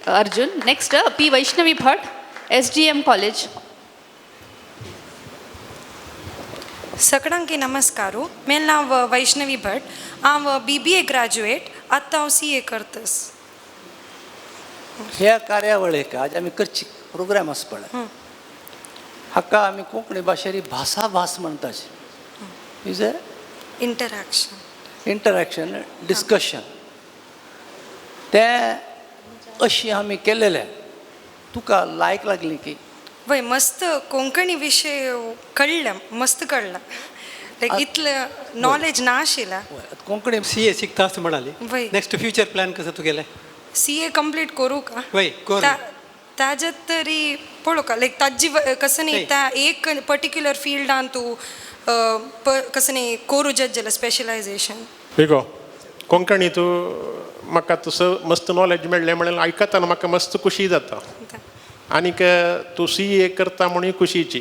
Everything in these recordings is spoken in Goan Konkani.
Arjun. Next P Vaishnavi Bhat, SDM college. सगळ्यांकी नमस्कारू. मेल नाव वैष्णवी भट. हांव बीबीए ग्रॅज्युएट. आतां हांव सीए करतस. ह्या कार्यावळीक आज आमी करची प्रोग्राम आसा पळय, हाका आमी कोंकणी भाशेरी भासाभास म्हणटाची. Is a interaction. Interaction, discussion. तें अशी आमी केलेलें तुका लायक लागली की? वय, मस्त कोंकणी विशय कळ्ळें, मस्त कळ्ळें. लायक इतलें नॉलेज ना आशिल्लें. वय, आतां कोंकणी सीए शिकता असं म्हणाली. वय. नेक्स्ट फ्युचर प्लॅन कसं तुगेलें? सीए कंप्लीट करू का. वय, कर. ताजे तरी पळोवका, लायक ताजी कसं न्ही, त्या एक पर्टिक्युलर फिल्डान तूं कसं न्ही करू जात जाल्यार स्पेशलायझेशन. बेगो कोंकणी तूं म्हाका तसो मस्त नॉलेज मेळ्ळें म्हणल्यार आयकतना म्हाका मस्त खुशी जाता. आनीक तूं सीए करता म्हणून खुशीची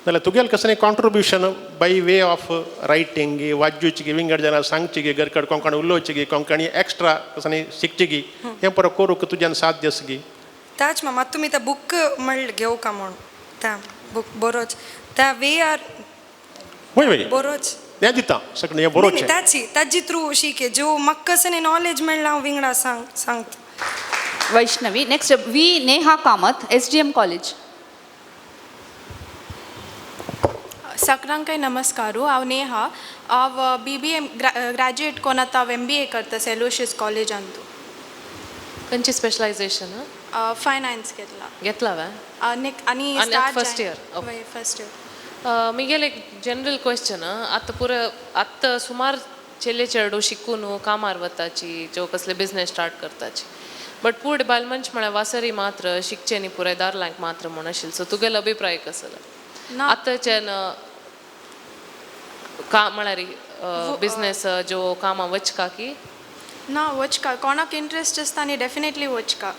जाल्यार तुगेलें कसलें contribution by way of writing, वाजूची, विंगड जाणां सांगची गी, घरकड कोंकणी उलोवची गी, कोंकणी एक्स्ट्रा कसलें शिकची गी, हें परत करूंक तुज्यान साध्य आसा गी? ताज मामा, तुमी त्या बूक म्हणलें घेवका म्हूण, त्या बूक बरोच त्या वे आर. वय वय. बरोच. हें दिता सगळें हें बरोवचें. ताची ताजी थ्रू शिके ज्यो म्हाका कसं नॉलेज मेळ्ळां, हांव विंगडा सांग सांगता. Vaishnavi. Next V Neha Kamat, SDM college. सगळ्यांकय नमस्कारू. हांव नेहा. हांव बीबीए ग्रॅज्युएट कोन्न आतां हांव एमबीए करता सेलोशियस कॉलेजांतू. खंयची स्पेशलायझेशन? फायनान्स घेतला. घेतला वे? आनी आनी स्टार्ट. First year, okay. वय, फर्स्ट इयर. मिगेल एक जनरल क्वेश्चन. आतां पुरो आतां सुमार चेले चेडू शिकून कामार वताची, ज्यो कसले बिजनेस स्टार्ट करताची, बट पूण बायल मनश म्हळ्यार वासरी मात्र शिकचे न्ही, पुराय दारल्यांक मात्र म्हूण आशिल्लो. सो तुगेलो अभिप्राय कसलो? ना. आतांच्यान का म्हळ्यार बिजनेस ज्यो कामां वचका की? ना, वचका. कोणाक इंट्रस्ट आसता आनी डेफिनेटली वचका.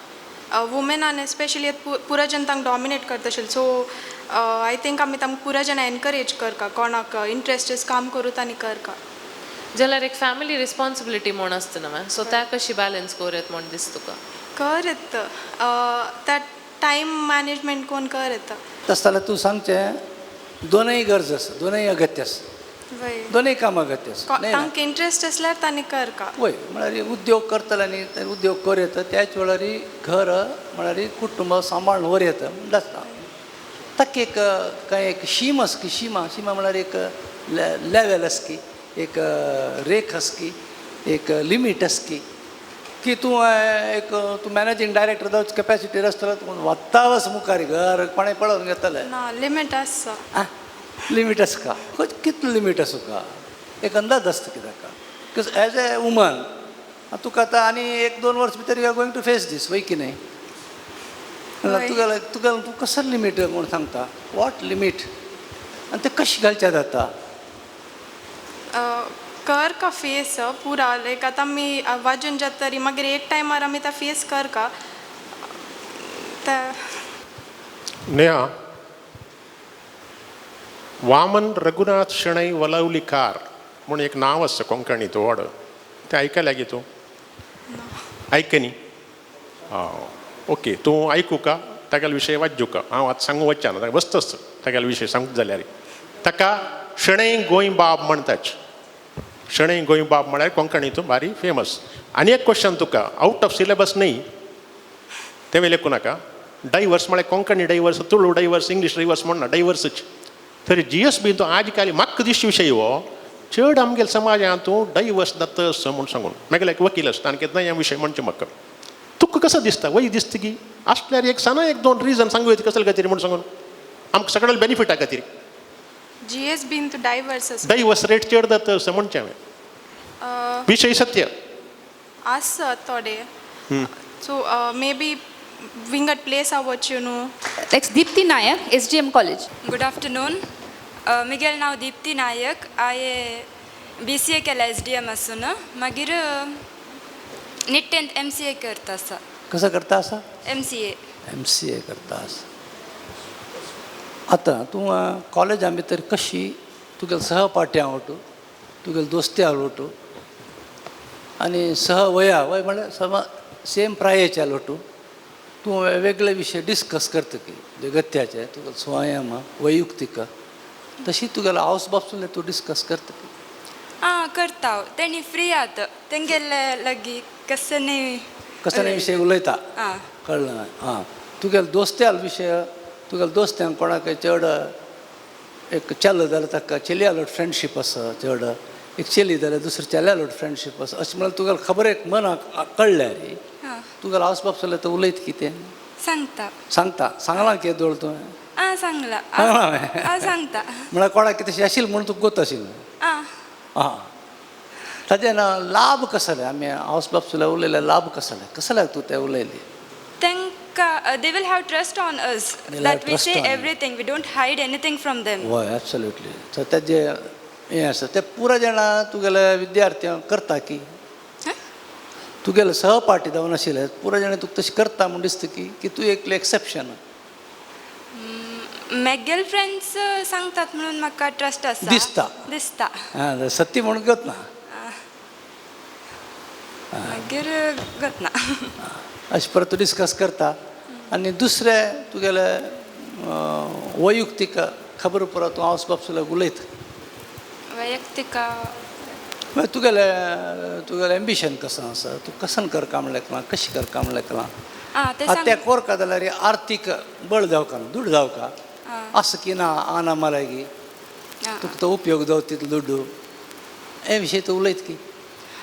वुमेनान एस्पेशली पुरा जन तांकां डॉमिनेट करता आशिल्लें. सो I think आमी तांकां पुरा जाणां एनकरेज करका, कोणाक इंट्रस्ट आसा काम करूत आनी करका. जाल्यार एक फॅमिली रिस्पॉन्सिबिलिटी म्हूण आसता न्हू, सो त्या कशी बॅलन्स करूं येता म्हूण दिसता तुका? कर येता. त्या टायम मॅनेजमेंट कोण कर येता. तशें जाल्यार तूं सांगचें, दोनय गरज आसा, दोनय अगत्य आसा. वय. दोनय कामां अगत्य आसा, न्हय ना? तांकां इंट्रस्ट आसल्यार तांणी करका. वय, म्हळ्यार उद्योग करतले न्ही, ते उद्योग कर येता, त्याच वेळार घर म्हळ्यार कुटुंब सांबाळून वर येता म्हण आसता. ताका एक कांय एक शीम आसा की, शिमा, शिमा म्हळ्यार एक लेवल आसा की, एक रेख आसा की, एक लिमीट आसा की, की तूं एक तूं मॅनेजींग डायरेक्टर जावची कॅपॅसिटीर आसतलो, तूं वता वच मुखार घर कोणें पळोवन घेतलें. ना, लिमीट आसा. आं, लिमीट आसा का? कितलो लिमीट आसूं का? एक अंदाज आसता कित्याक, because as a woman तुका आतां आनी एक दोन वर्स भितर you are going to face this, वय की न्हय? वय. तुका तुका तूं कसो लिमीट म्हूण सांगता? What limit आनी तें कशें घालचें जाता? कर का फेस पुरा. लायक आतां आमी वाजून जाता तरी मागीर एक टायमार आमी ता फेस कर का त्या. नेहा, वामन रघुनाथ शणै वलवलीकार म्हूण एक नांव आसा कोंकणीत व्हड. तें आयकल्या गे तूं? आयकनी? आं, ओके. तूं आयकुका तागेलो विशय, वाज्जुका. हांव आतां सांगूंक वचना ताका, बसतच तागेलो विशय सांगूंक जाल्यार. ताका शणै गोंयबाब म्हणटाच. शणै गोंयबाब म्हळ्यार कोंकणीतून भारी फेमस. आनी एक क्वेश्चन तुका, आवट ऑफ सिलेबस न्ही, तें लेखूं नाका. डायवर्स म्हळ्यार Konkani diverse, Tulu diverse, English diverse म्हणना, डायवर्सच. तरी जीएसबी तूं आज काल म्हाका दिसचे विशय हो चड आमगेले समाजांत तूं डायवर्स जाता असो म्हूण सांगून मागीर एक वकील आसता आनी केन्ना हे विशय म्हणचे म्हाका तुका कसो दिसता? वय दिसता की आसल्यार एक सांग, एक दोन रिजन सांगू येता कसले खातीर म्हूण सांगून आमकां सगळ्याक बेनिफिटा खातीर. जीएसबीन तूं डायवर्स आसा. डायवर्स रेट चड जाता असो म्हणचें हांवें. विशय सत्य. आसा थोडे. सो मे बी विंगड प्लेसा वचून न्हू. Next Deepti Nayak, SDM college. Good afternoon. Miguel नांव दीप्ती नायक. हांवें बीसीए केला एसडीएम आसून, मागीर निट्टेंत एमसीए करता आसा. कसो करता आसा? एमसीए. एमसीए करता आसा. आतां तूं कॉलेजा भितर कशी तुगेले सहपाठी आवटू, तुगेले दोस्ती आवटू आनी सहवया, वय म्हळ्यार समा सेम प्रायेचे आलोटू. तूं वेगळे विशय डिस्कस करता की जगत्याचे तुका स्वयं वैयुक्तीक तशी तुगेलो हावस बाबसून तूं डिस्कस करता की? आं, करता हांव. तेणी फ्री आत तेंगेले लागीं कसं न्ही. कसले विशय उलयता? आं. कळ्ळें? आं, तुगेले दोस्त्याल विशय, तुगेले दोस्त्यांक कोणाक चड एक चलो जाल्यार ताका चेडया फ्रेंडशीप आसा चड, एक चली जाल्यार दुसरे चेड्या फ्रेंडशीप आसा, अशें म्हणल्यार तुगेलें खबर एक मनाक कळ्ळें रे. आं. तुगेलो आवस बाब जाल्यार तो उलयता कितें? सांगता. सांगता? सांगलां कितें दोळ तुवें? आं, सांगलां. सांगलां हांवें? आं, सांगता. म्हळ्यार कोणाक कितें आशिल्लें म्हूण तुका गोत आशिल्लें? आं. आं, ताजें ना लाभ कसले आमी आवस बाब सुल्यार उलयल्यार लाभ कसले कसल्याक तूं तें उलयली? तांकां they will have trust on us. They'll have that we trust say on you. Everything, we don't hide anything from them. हय, एब्सोल्युटली. सो तेजें हें आसा तें पुराय जाणां तुगेले विद्यार्थी करता की तुगेले सहपाठी जावन आशिल्ले पुराय जाणां तुका तशें करता म्हूण दिसता की की तूं एकलें एक्सेप्शन? मेगेल फ्रेंड्स सांगतात म्हणून म्हाका ट्रस्ट आसा. दिसता. दिसता. आं, सत्य म्हणून गत ना. मागीर गत ना. अशें परत तूं डिस्कस करता आनी दुसरें तुगेले वैयुक्तीक खबर पुरो तूं आवस बाब सुल्यार उलयता? वैयक्तीक? मागीर तुगेलें तुगेलें एम्बिशन कसो आसा, तूं कसन करका म्हणलें, कशें करका म्हणलें? आं, तें आतां सांग. तें कोरका जाल्यार आर्थीक बळ जावका, दुडू जावका आसा की ना आना मालागी तुका तो उपयोग जावं तितलो दुड्डू हे विशय तूं उलयत की?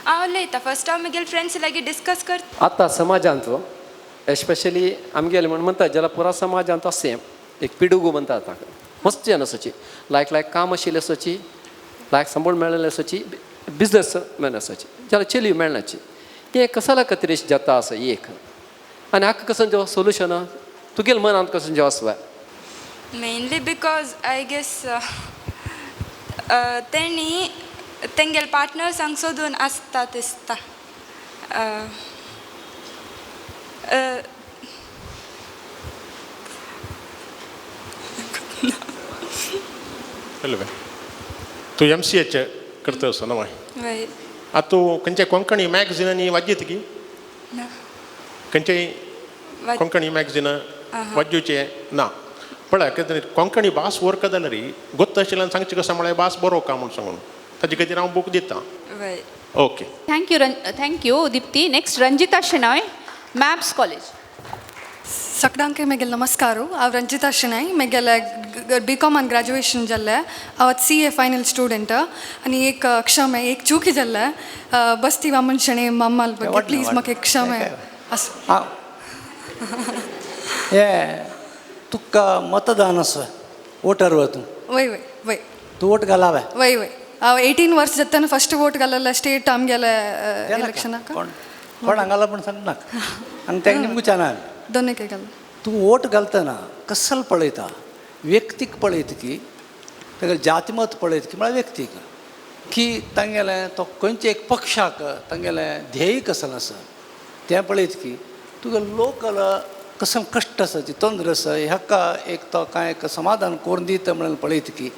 हांव उलयता. फर्स्ट हांव म्हगेले फ्रेंड्स लागीं डिस्कस करता. आतां समाजांत एस्पेशली आमगेले म्हण म्हणटा जाल्यार पुरा समाजांत अशें एक पिडुगू म्हणटा आतां मस्त जन आसाची, लायक लायक काम आशिल्ले आसाची, लायक संबळ मेळिल्ले आसाची, बिजनस मॅन आसाची, जाल्यार चली मेळनाची. तें कसल्या खातीर जाता आसा एक आनी हाका कसो जो सोल्युशन तुगेले मनांत कसो जो आसा? मेनली because I guess तेणी तेंगेले पार्टनर्सांक सोदून आसता दिसता. कळ्ळें? तूं एमसीएच करता आसा न्हय? वय. आतां तूं खंयच्या कोंकणी मॅगझिनांनी वाज्यत की? ना. खंयच्याय कोंकणी मॅगझिनां वाज्योचें ना? पळय, कितें कोंकणी भास वरका जाल्यार गोत्त आशिल्ल्यान सांगचें कसो म्हळ्यार भास बरोवका म्हूण सांगून ताजे खातीर हांव बूक दितां. वय. Okay. Thank you, thank you, Deepti. Next, Ranjita Shenoy, MAPS college. ಸಕಡಾಂಕೆ ಮೇಗೆಲ್ ನಮಸ್ಕಾರ. ಅವ್ ರಂಜಿತಾ ಶೆಣೈ. मेगेले बी कॉमान ग्रॅज्युएशन जाल्लें. हांव आतां सी ए फायनल स्टुडंट आनी एक क्षमे, एक चुकी जाल्लें. बस्ती वामन शणै मामाल ಬಗ್ಗೆ प्लीज म्हाका एक क्षमे आसा. आं, हे तुका मतदान आसा, वोटर वा तूं? वय वय वय. तूं वोट घालावे? वय वय. हांव 18 वर्स जातना फस्ट वोट घालले स्टेट आमगेले इलेक्शनाक. कोण कोण हांगाला पण सांग नाका आनी तेका निमगू चानान. दोनेके घाल. तूं वोट घालतना कसल पळयता? व्यक्तीक पळयता की तागेलें जातीमत पळयता की, म्हळ्यार व्यक्तीक की तांगेलें तो खंयच्या एक पक्षाक तांगेलें ध्येय कसलें आसा तें पळयता की तुगे लोकल कसम कश्ट आसा, जी तोंदर आसा, हाका एक तो कांय एक समाधान करून दिता म्हणून पळयता की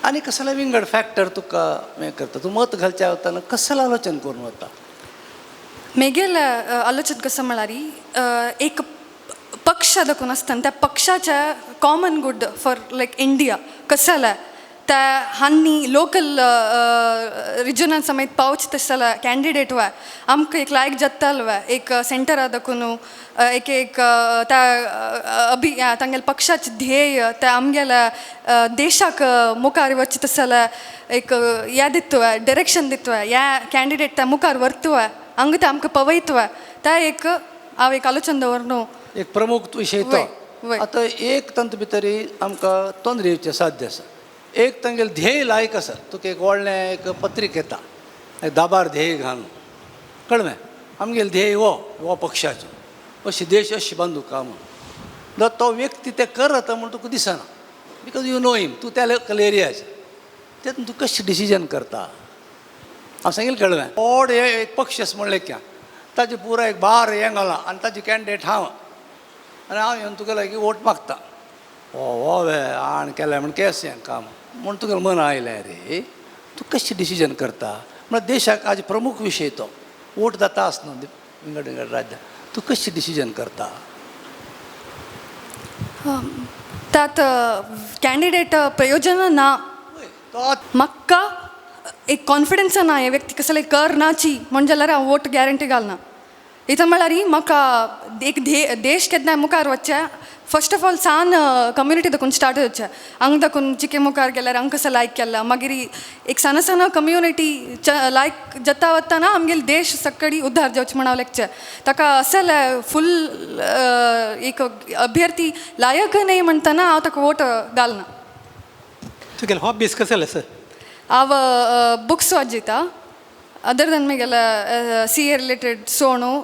आनी कसले विंगड फॅक्टर तुका हें करता? तूं मत घालच्या वतना कसलें आलोचन करून वता? मेगेले आलोचन कसं म्हळ्यार एक पक्ष दाखोवन आसतना त्या पक्षाचे common good for like India कसले त्या हांनी लोकल रिजनान समेत पावच तशें कॅन्डिडेट वाय आमकां एक लायक जाताल वाय एक सेंटरा दाखोवन एक एक त्या अभि तांगेले पक्षाचे ध्येय त्या आमगेल्या देशाक मुखार वचचे तशें एक हें दितवाय, डिरेक्शन दितवाय, ह्या कॅन्डिडेट त्या मुखार व्हरतवाय, हांगा ते आमकां पवयतवाय, त्या एक हांव एक आलोचन दवरनु. एक प्रमुख विशय तो. वय, वय. आतां एक तांतू भितर आमकां तोंदरे येवचें साध्य आसा. एक तांगेलें ध्येय लायक आसा. तुका एक व्हडलें एक पत्रिका येता, एक दाबार ध्येय घालून, कळ्ळें? आमगेलें ध्येय हो हो पक्षाचो अशें देश अशें बांदूका म्हूण. जाल्यार तो व्यक्ती तें करता म्हूण तुका दिसना because you know him, तूं त्या लोकल एरियाचे, तेतून तूं कशें डिसिजन करता? हांव सांगील, कळ्ळें? व्हड हे एक पक्ष आसा म्हणलें क्या ताजें पुराय एक बार हें घालां आनी ताजे कॅन्डिडेट हांव आनी हांव येवन तुका लागीं वोट मागता. हो हो वे आण केलें म्हण केस हें काम म्हूण तुका मन आयलें रे, तूं कशें डिसिजन करता? म्हळ्यार देशाक आज प्रमुख विशय तो वोट जाता आसना विंगड विंगड राज्यां. तूं कशी डिसिजन करता? त्यात कॅन्डिडेट प्रयोजन ना. तो म्हाका एक कॉन्फिडन्स ना हे व्यक्ती कसले कर नाची म्हण जाल्यार हांव वोट गॅरंटी घालना. इथं म्हळ्यार म्हाका एक देश केन्ना मुखार वचचें, फर्स्ट ऑफ ऑल सान कम्युनिटी दाखून स्टार्ट जावचें. हांगा दाखून चिके मुखार गेल्यार हांगा कसो लायक केला, मागीर एक सान सान कम्युनिटी लायक जाता वतना आमगेले देश सगळी उद्धार जावचें म्हण हांव लेखचें. ताका असले फूल एक अभ्यर्थी लायक न्हय म्हणटना हांव ताका वोट घालना. तुगेले हॉबीज कसले आसा? हांव बुक्स वाजयता, अदर दॅन म्हगेले सीए रिलेटेड सोणू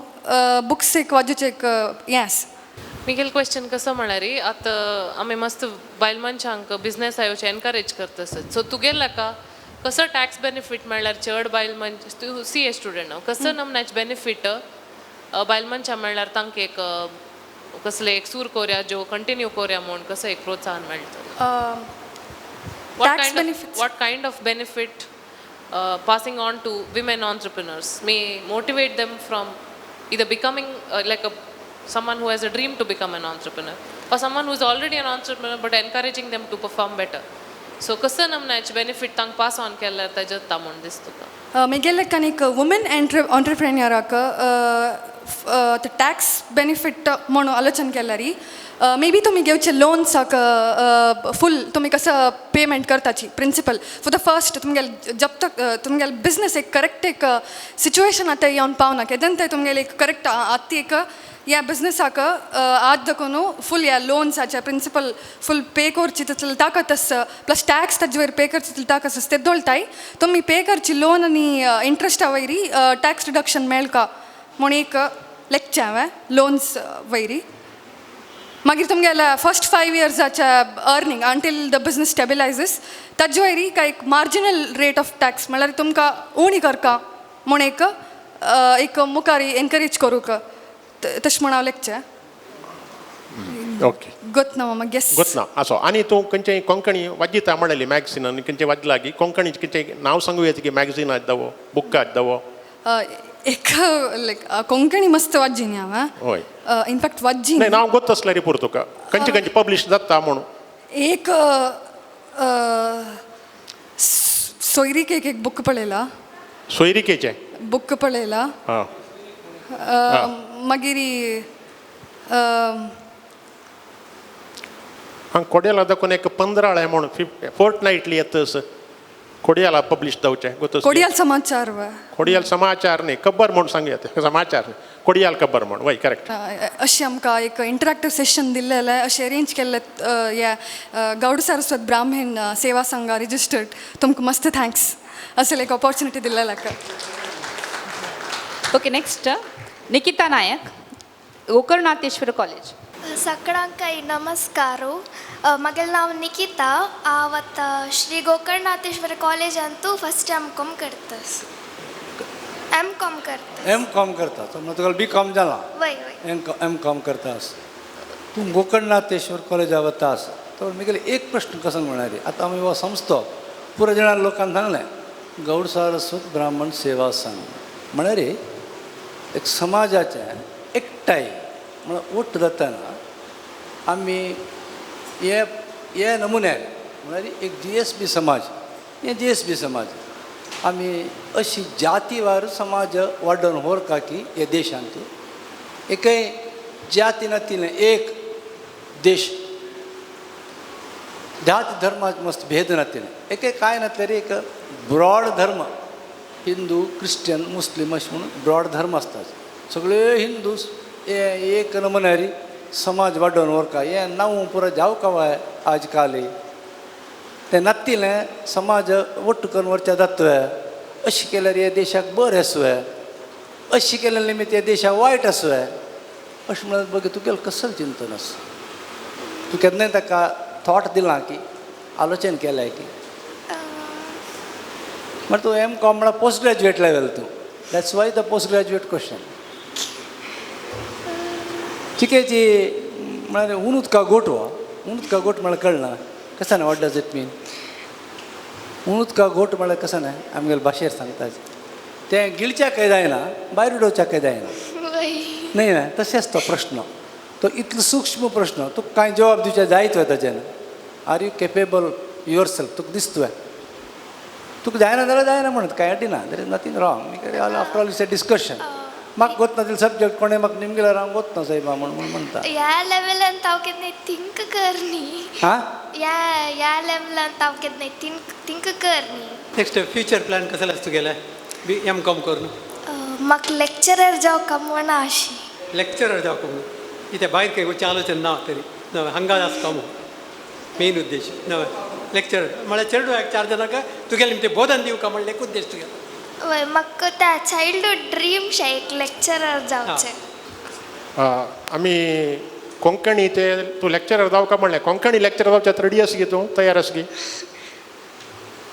बुक्स एक वाजोवचें एक हें आसा. मिगेल क्वेश्चन कसो म्हळ्यार आतां आमी मस्त बायल मनशांक बिजनेस येवचे एनकरेज करता आसत, सो तुगेले लेका कसो टॅक्स बेनिफीट म्हणल्यार चड बायल मनश, तूं सीए स्टुडंट, कसो नमन्याचे बेनिफीट बायल मनशां म्हणल्यार तांकां एक कसले एक सूर कोऱ्या ज्यो कंटिन्यू कोऱ्या म्हूण कसो एक प्रोत्साहन मेळटा? What Tax kind benefits. Of, what kind of benefit passing on to women entrepreneurs may motivate them from either becoming like a someone who has a dream to become an entrepreneur or someone who is already an entrepreneur but encouraging them to perform better? So कसं नमन्याचे benefit तांकां पास ऑन केल्यार ताजें जाता म्हूण दिसता तुका? म्हगेले लेखान एक वुमेन एंटरप्रेन्युअराक टॅक्स बेनिफीट म्हणून आलोचन केल्यार मे बी तुमी घेवचे लोन्साक फूल तुमी कसो पेमेंट करताची प्रिंसिपल फॉर the first तुमगेले जब तक तुमगेले बिजनस एक करेक्ट एक सिच्युएशन आतां येवन पावना, केदन ते तुमगेले एक करेक्ट आत्ती एक ह्या बिजनसाक आज दाखोवन फूल ह्या लोन्साचे प्रिंसिपल फूल पे करची तितली ताकत आसा, प्लस टॅक्स ताजे वयर पे करची तितली ताकत आसा, तेदोळताय तुमी पे करची लोन आनी इंट्रस्टा वयरी टॅक्स रिडक्शन मेळका म्हूण एक लेखचें हांवें लोन्स वयरी. मागीर तुमगेले first 5 इयर्साचे earning until the business stabilises ताजे वयरी काय एक मार्जिनल रेट ऑफ टॅक्स म्हळ्यार तुमकां उणी करका म्हूण एक एक मुखार एनकरेज करूंक तशें म्हण हांव लेखचें. ओके. गोत ना मामा गेस. गोत ना असो. आनी तूं खंयचें कोंकणी वाजयता म्हणलेली मॅगझिन आनी खंयचें वाजला की कोंकणीचें खंयचें नांव सांगू येता की मॅगझिन दवो बुकात दवो? एक लायक कोंकणी मस्त वाज्जी न्ही हांव. हय. इनफॅक्ट वाज्जी. नाही, नांव गोत आसल्यार पुरो तुका, खंयचे खंयचे पब्लिश जाता म्हणून. एक सोयरीक एक एक बुक पळयला. सोयरिकेचें बुक पळयला. हां. मागीर हांगा कोड्याला दाखोवन एक 15 म्हणून फोर्ट नायटली येतस कोडियाला पब्लिश जावचें गोत. कोडियाल समाचार वा. कोडियाल समाचार न्ही, खबर म्हूण सांगू येता, समाचार न्ही, कोडियाल खबर म्हूण, वय करेक्ट. अशें आमकां एक इंटराक्टीव सेशन दिल्लें, अशें अरेंज केल्लें ह्या गौड सारस्वत ब्राह्मण सेवा संघा रिजिस्टर्ड, तुमकां मस्त thanks असेल एक ऑपॉर्च्युनिटी दिल्लेल्याक. Okay, next Nikita Nayak, Gokarnatheshwar college. सगळ्यांकय नमस्कार. म्हगेलें नांव निकिता. हांव आतां श्री गोकर्णाथेश्वर कॉलेजांतू फस्ट एम कॉम करतास, एम कॉम करता. एम कॉम करता, सो तुका बी कॉम जाला? वय वय. एम कॉम करतास तूं, गोकर्णाथेश्वर कॉलेजा वता आसा. तर म्हगेले एक प्रश्न कसो म्हळ्यार आतां आमी हो संस्थो पुरो जाणां लोकांक सांगलें गौड सारस्वत ब्राह्मण सेवा संघ म्हळ्यार एक समाजाचें एकठांय म्हळ्यार वट जातना आमी हे हे नमुन्यार म्हळ्यार एक जीएसबी समाज, हे जीएसबी समाज आमी अशी जातीवार समाज वाडोवन व्हरका की ह्या देशांत एकय जाती नातिल्लें एक देश, जाती धर्मात मस्त भेद नातिल्लें एक कांय नातल्यार एक ब्रॉड धर्म, हिंदू क्रिश्चन मुस्लीम अशें म्हणून ब्रॉड धर्म आसतात. सगळे हिंदू हे एक नमुन्यारी समाज वाडोवन व्हरका हें नांव पुरो जावका वाय आज काल तें नातिल्लें समाज वट्ट करून व्हरच्या जातवे. अशें केल्यार ह्या देशाक बरें आसुये, अशें केल्यार निमित्त ह्या देशाक वायट आसुये, अशें म्हणल्यार बघ तुगेलें कसलें चिंतन आसा? तूं केन्नाय ताका थॉट दिलां की आलोचन केलें की म्हळ्यार तूं एम कॉम म्हळ्यार पोस्ट ग्रॅज्युएट लेवल तूं, that's why the post graduate question. चिकेची म्हळ्यार उनूत का गोट हो, उनूत का गोट म्हळ्यार कळना कसं ना, what does it mean? उनूत का गोट म्हळ्यार कसं ना आमगेले भाशेर सांगता, तें गिळच्याकय जायना, भायर उडोवच्याकय जायना. वय. न्हय ना तशेंच तो प्रश्न, तो इतलो सूक्ष्म प्रश्न, तुका कांय जवाब दिवचे जायत वय ताचेर. Are you capable yourself? तुका दिसता तुका जायना जाल्यार जायना म्हणत, कांय अटी ना. There is nothing wrong. After all, it's a discussion. म्हाका गोत ना सब्जॅक्ट, कोणें म्हाका निमगेल्यार हांव गोत ना सायबा म्हूण म्हूण म्हणटा. ह्या लेवलान हांव केन्नाय थिंक करनी. हां. ह्या ह्या लेवलान हांव केन्नाय थिंक थिंक करनी. नेक्स्ट फ्युचर प्लॅन कसलो आसा तुगेलें बी एम कॉम करून? म्हाका लेक्चरर जावका म्हूण आशी. लेक्चरर जावका म्हणून. कितें भायर खंय वचचें आलोचन ना तरी नवें हांगा आसता म्हूण मेन उद्देश नवें लेक्चरर म्हळ्यार चेडवाक चार जाणांक तुगेलें ते बोधन दिवका म्हणलें एक उद्देश तुगेलो. वय, म्हाका त्या चायल्डहूड ड्रीम शे एक लेक्चरर जावचें. आमी कोंकणी ते तूं लेक्चरर जावका म्हणलें, कोंकणी लेक्चरर जावच्या रेडी आसा गे तूं? तयार आसा गे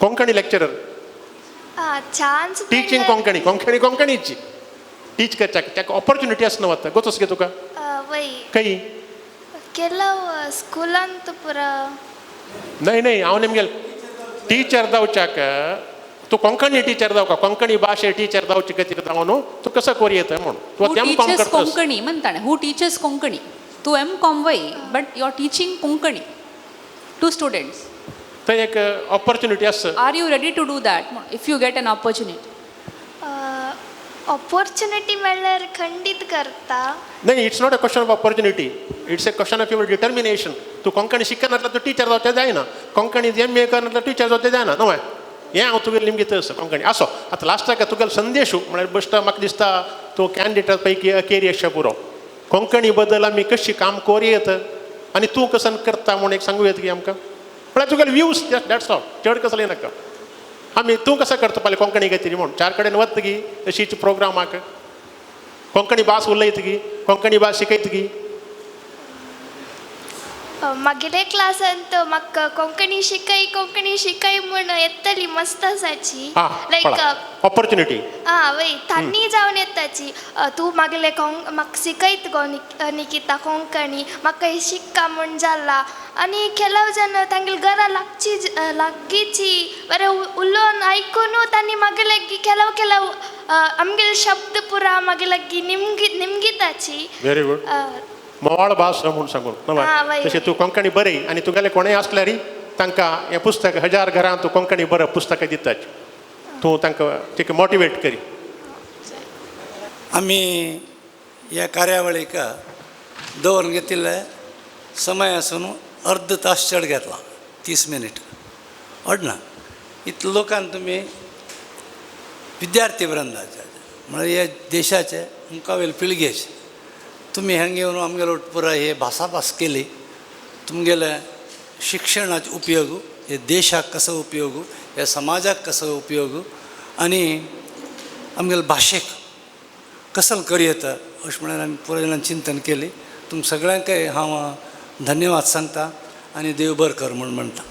कोंकणी लेक्चरर? आं, चान्स. टिचींग कोंकणी, कोंकणी कोंकणीची टीच करच्याक ताका ऑपॉर्च्युनिटी आसना वता गोतोस गे तुका? वय. खंय? केलाव स्कुलांत पुरा. न्हय न्हय, हांव नेमकें टिचर जावच्याक तूं कोंकणी टिचर जावका, कोंकणी भाशे टिचर जावचे खातीर जावन तूं कसो करी येता म्हूण तूं Who M com teaches करतस. कोंकणी म्हणताणे, who teaches Konkani. तूं एम कॉम वय, but you are teaching Konkani to students. थंय एक ऑपॉर्च्युनिटी आसा. Are you ready to do that if you get an opportunity? Opportunity मेळ्ळ्यार खंडीत करता. नाही, it's not a question of opportunity, it's a question of your determination. तूं कोंकणी शिकनासल्यार तूं टिचर जावचें जायना. कोंकणी एम ए करनासल्यार टिचर जावचें जायना. न्हय, हें हांव तुगेलें निमगीत आसा कोंकणी आसो. आतां लास्टाक तुगेलो संदेश म्हळ्यार बेश्टो म्हाका दिसता तूं कॅन्डिडेटा पैकी अखेरी अशें पुरो. कोंकणी बद्दल आमी कशी काम करूं येत आनी तूं कसन करता म्हूण एक सांगू येत की आमकां? म्हळ्यार तुगेले व्यूज, that's all, चड कसलें नाका. आमी तूं कसो करता पळय कोंकणी खातीर म्हूण चार कडेन वता गी अशीच प्रोग्रामाक? कोंकणी भास उलयत गी? कोंकणी भास शिकयत गी? मागीरे क्लासांत म्हाका कोंकणी शिकय, कोंकणी शिकय म्हूण येतली मस्त आसाची. लायक ऑपॉर्च्युनिटी. आं वय, तांणी जावन येताची, तूं मागले म्हाका शिकयत गो निकिता कोंकणी, म्हाका शिक्का म्हूण जाला. आनी केलाव जाण तांगेले घरा लागची लागींची बरें उलोवन आयकून तांणी मागीर लागीं केलाव केलाव आमगेले शब्द पुरा मागीर लागीं निमगी निमगिताची. Very good. मोवाळ भास म्हूण सांगून. आं, वय. तशें तूं कोंकणी बरय आनी तुगेलें कोणेय आसल्यार तांकां हें पुस्तक हजार घरां तूं कोंकणी बरप पुस्तकां दितात, तूं तांकां ताका मोटिवेट करी. आमी ह्या कार्यावळीक दवरून घेतिल्ले समय आसून अर्द तास चड घेतला, 30 मिनीट अडना. इतले लोकान तुमी विद्यार्थी वृंदाचे, म्हळ्यार ह्या देशाचे मुखावेले पिळगेचे, तुमी हांगा येवन आमगेलो पुराय हे भासाभास केली. तुमगेले शिक्षणाचो उपयोग हे देशाक कसो उपयोग, ह्या समाजाक कसो उपयोग आनी आमगेले भाशेक कसल करी येता अशें म्हणून आमी पुराय जाणान चिंतन केली. तुम सगळ्यांकय हांव धन्यवाद सांगता आनी देव बरें कर म्हूण म्हणटा.